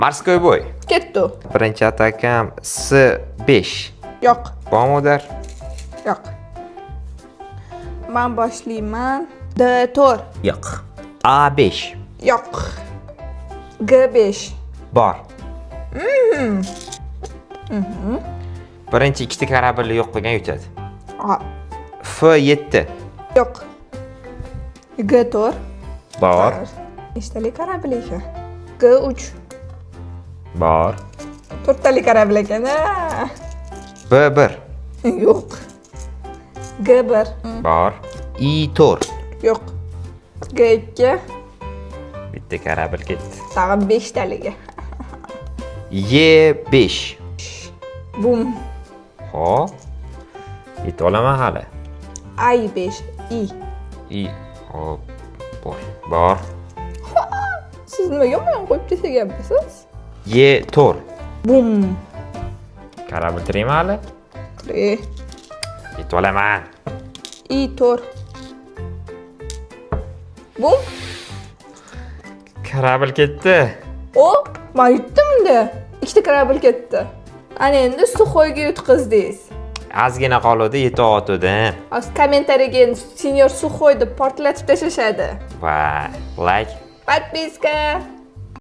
Морской бой. Ketdi. Birinchi atakam S5. Yo'q. Bormi удар? Yo'q. Man boshlayman. D4. Yo'q. A5. Yo'q. G5. Bor. Birinchi ikkita корабль ni yo'q qilgan yutadi. A. F7. Yo'q. G4. Bor. Nechtalik корабль ekan? G3. Bor. To'rttalik корабль ekan, a. B1. Yo'q. G1. Bor. I4. Yo'q. G2. Bitta корабль ketdi. Tag'in 5 taligi. E5. Bum. Hop. Yetib olaman hali. I5. I. I. Hop. Bor. Bor. Siz nimaga yomon qo'yib tashlaganmisiz? E4. Bum. Корабль tirikmi hali? Tirik. Yetib olaman. I4. Bum. Корабль ketdi. O, man yutdim-da. Ikkita корабль ketdi. Ana endi сухой ga yutqizdingiz. Ozgina qoluvdi, yetayotgandim. Hozir kommentariyaga endi "Senyor Сухой" deb portlatib tashlashadi. Va like. Подписка.